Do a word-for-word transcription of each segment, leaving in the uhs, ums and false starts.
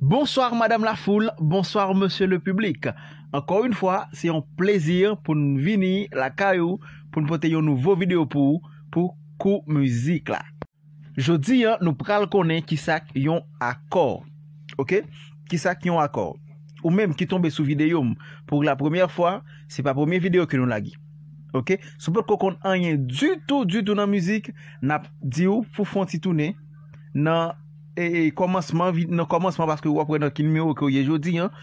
Bonsoir madame la foule, bonsoir monsieur le public. Encore une fois, c'est un plaisir pour nous venir la caillou pour nous porter un nouveau vidéo pour, pour coup musique là. Jodi an, nou pral konnen ki sa k yon akò. Ok? Ki sa k yon akò? Ou menm ki tonbe sou videyo m pou la premyè fwa, se pa premye videyo ke nou lage. Ok? Si w potko konn anyen ditou, ditou nan mizik, n ap di w pou fè yon ti tounen nan e, e, kòmansman, vi- nan kòmansman, paske w ap wè nan ki nimewo ke w ye jodi an,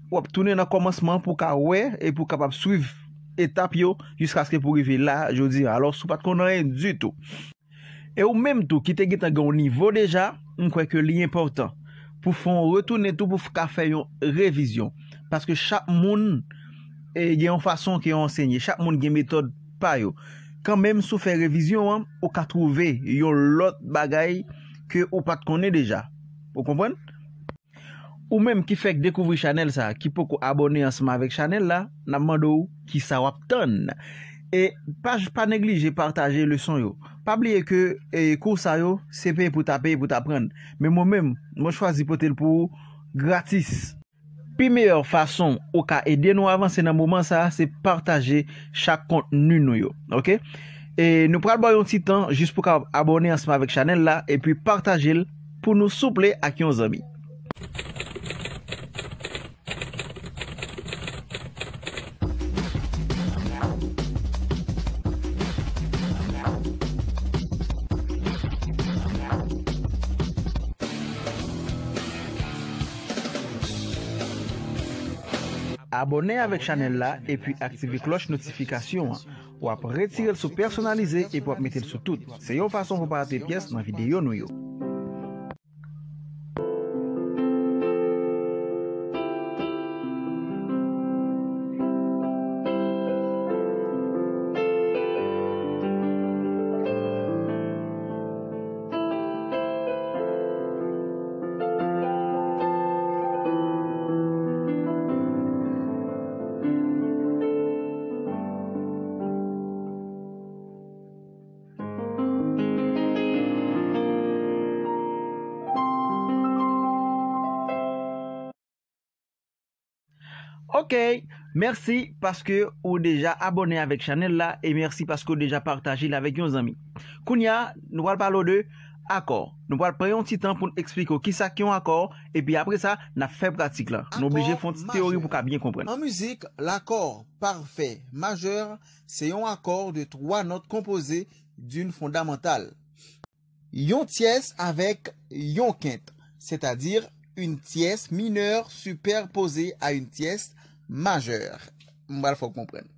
w ap tounen nan kòmansman pou w ka wè e pou w kapab swiv etap yo jiskaske pou rive la jodi an. Alò, si w pa t konn anyen ditou. E ou menm tou ki te gentan gen yon nivo deja, m kwè ke li enpòtan pou fè yon retounen tou pou ka fè yon revizyon. Paske chak moun e, gen yon fason ke yo ansenye, chak moun gen metòd pa yo. Kanmenm, si w fè revizyon an, ou ka twouve yon lòt bagay ke ou pa t konnen deja. Ou konprann? Ou menm ki fèk dekouvri chanèl sa, ki poko abòne ansanm avèk chanèl la, n ap mande w kisa w ap tann. E pa, pa neglije pataje leson yo. Pa bliye ke e, kou sa yo, se peye pou ta peye pou ta aprann. Men mwen menm, mwen chwazi pote l pou ou gratis. Pi meyè fason ou ka ede nou avanse nan moman sa a, se pataje chak kontni nou yo. Ok? E nou pral ba w yon ti tan jis pou ka abòne ansanm avèk chanèl la epi pataje l pou nou souple ak yon zanmi. Abòne avèk chanèl la epi aktive klòch notifikasyon an. W ap retire l sou pèsonalize epi w ap mete l sou tout. Se yon fason pou pa rate pyès nan videyo nou yo. Ok, mèsi paske ou deja abòne avèk chanèl la e mèsi paske ou deja pataje l avèk yon zanmi. Kounye a, nou pral pale w de akò. Nou pral pran yon ti tan pou n eksplike w kisa k yon akò, epi apre sa, n ap fè pratik la. Nou oblije fè yon ti teyori pou w ka byen konprann. An mizik, l'accord parfait majeur se yon akò de twa nòt konpoze d'une fondamentale. Yon tyès avèk yon kent, c'est-à-dire une tierce mineure superposée à une tierce majeure. M pral fè w konprann.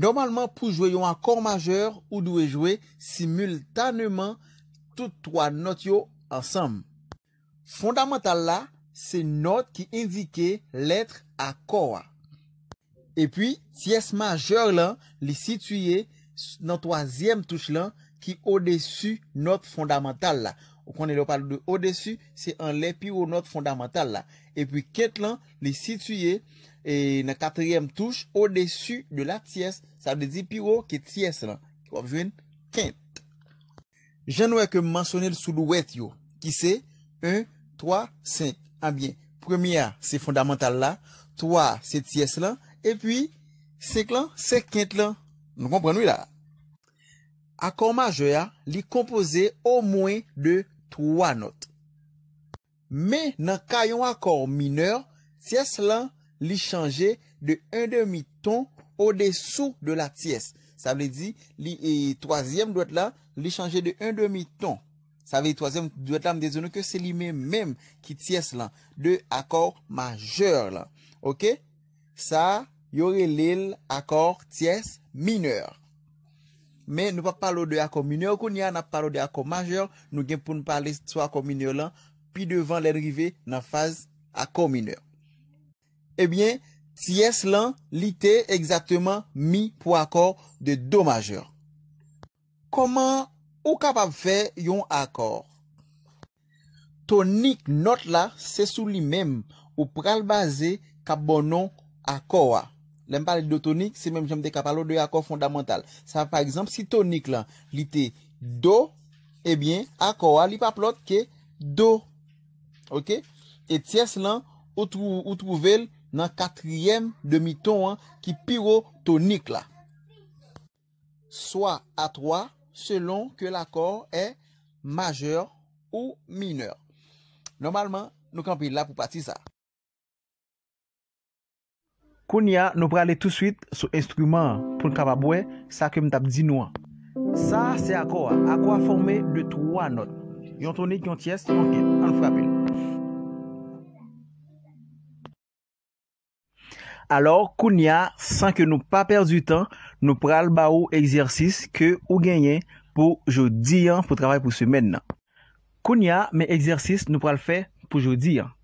Nòmalman, pou jwe yon akò majè, ou dwe jwe similtaneman tout twa nòt yo ansanm. Fondamantal la, se nòt ki endike lèt akò a. Epi, tyès majè lan, li sitiye s- nan twazyèm touch lan ki odesi nòt fondamantal la. Ou konnen lè yo pale de odesi, se anlè pi wo nòt fondamantal la. Epi kent lan, li sitiye e, nan katriyèm touch, odesi de la tyès, sa vle di pi wo ke tyès lan. W ap jwenn kent. Jan nou wè ke m mansyone l sou dwèt yo, ki se en, twa, senk. Ebyen, premye a, se fondamantal la, twa a, se tyès lan, epi senk lan, se kent lan. Nou konprann wi la. Akò majè a, li konpoze omwen de twa nòt. Men nan ka yon akò minè, tyès lan, li chanje de en demi ton odesou de la tyès. Sa vle di, li, e, twazyèm dwèt la, li chanje de en demi ton. Sa vle di, twazyèm dwèt la, m te di nou ke se li menm menm ki tyès lan, de akò majè lan. Oke? Sa, yo rele l akò tyès minè. Men nou p ap pale w de akò minè kounye a, n ap pale w de akò majè. Nou gen pou n pale sou akò minè lan pi devan lè n rive nan faz akò minè. Ebyen, tyès lan, li te egzakteman mi pou akò de do majè. Kòman ou kapab fè yon akò? Tonik nòt la, se sou li menm ou pral baze k ap ba w non akò a. Lè m pale de tonik, se menm jan m te ka pale w de akò fondamantal. Sa, pa egzanp, si tonik lan, li te do, ebyen, akò a, li p ap lòt ke do. Oke? E tyès lan, ou twou-, ou twouve l nan katriyèm demi ton an ki pi wo tonik la. Swa a twa, selon ke lakò è majè ou minè. Nòmalman, nou kanpe la pou pati sa. Kounye a, nou prale touswit sou enstriman an pou n kapab wè sa ke m t ap di nou an. Sa a se akò a. Akò a fòme de twa nòt. Yon tonik, yon tyès, yon kèt. Ann frape l. Alò, kounye a, san ke nou pa pèdi tan, nou pral ba ou egzèsis ke ou genyen pou jodi an, pou travay pou semèn nan. Kounye a, men egzèsis nou pral fè pou jodi an.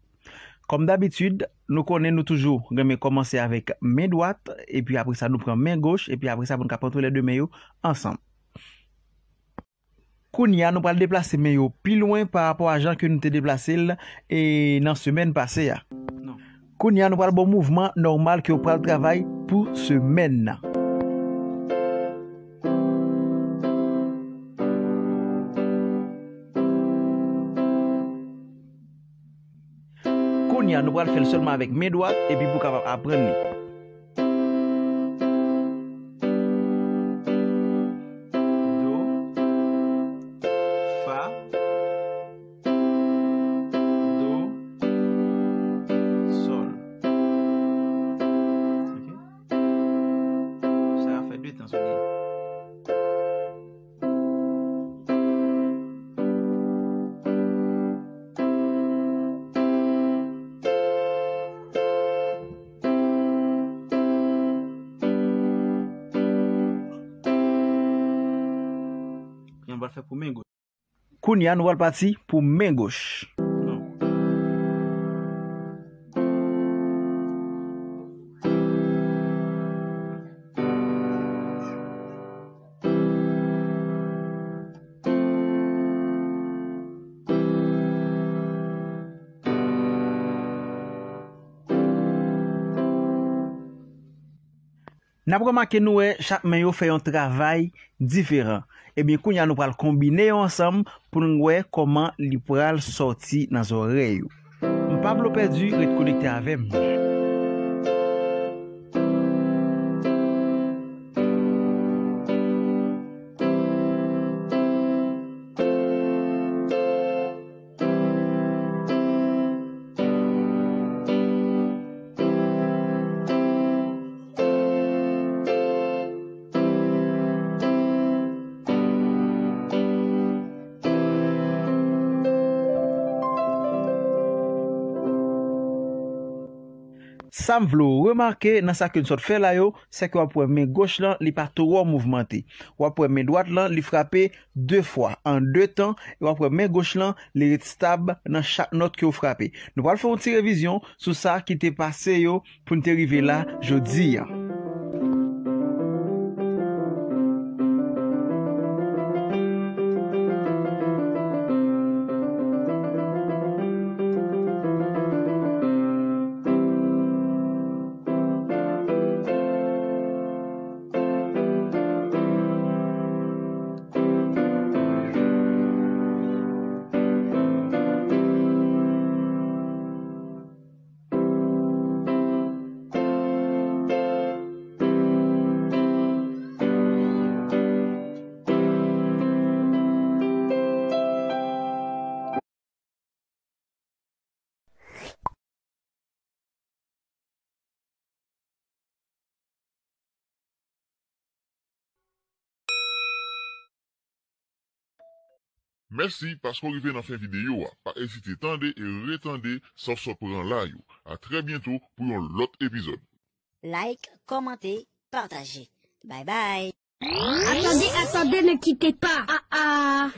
Kòm dabitid, nou konnen nou toujou renmen kòmanse avèk men dwat, epi apre sa nou pran men goch, epi apre sa pou n ka pran tou lè de men yo ansanm. Kounye a, nou pral deplase men yo pi lwen pa rapò a jan ke nou te deplase l, e, nan semèn pase a. Kounye a, nou pral ba w mouvman nòmal ke w pral travay pou semèn nan. Kounye a, nou pral fè l sèlman avèk men dwat, epi pou w kapab aprann li. Do, fa, do, sòl. Ok? Sa a fè de tan sou li. Kounye a, nou pral fè pou men goch. Kounye a, nou pral pati pou men goch. N ap remake nou wè chak men yo fè yon travay diferan. Ebyen, kounye a nou pral konbine yo ansanm pou n wè kòman li pral sòti nan zòrèy ou. M pa vle w pèdi, ret konekte avè m. Sa m vle w remake nan sa ke n sot fè la yo, se ke w ap wè men goch lan, li pa twò mouvmante. W ap wè men dwat lan, li frape de fwa, an de tan, e w ap wè men goch lan, li ret stab nan chak nòt ke w frape. Nou pral fè yon ti revizyon sou sa ki te pase yo pou n te rive la jodi a. Mèsi paske w rive nan fen videyo a. Pa ezite tande e retande sa w sot pran la yo. A trè byento pou yon lòt epizòd. Like, kòmante, pataje. Bye bye. Attendez, attendez, ne quittez pas. Ah ah.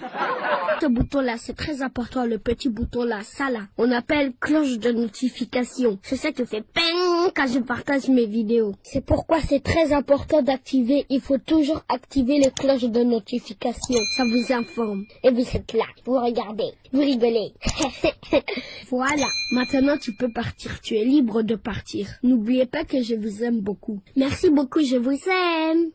Ce bouton-là, c'est très important, le petit bouton-là, ça là. On appelle cloche de notification. C'est ça qui fait ping quand je partage mes vidéos. C'est pourquoi c'est très important d'activer, il faut toujours activer les cloches de notification. Ça vous informe. Et vous êtes là, vous regardez, vous rigolez. Voilà, maintenant tu peux partir, tu es libre de partir. N'oubliez pas que je vous aime beaucoup. Merci beaucoup, je vous aime.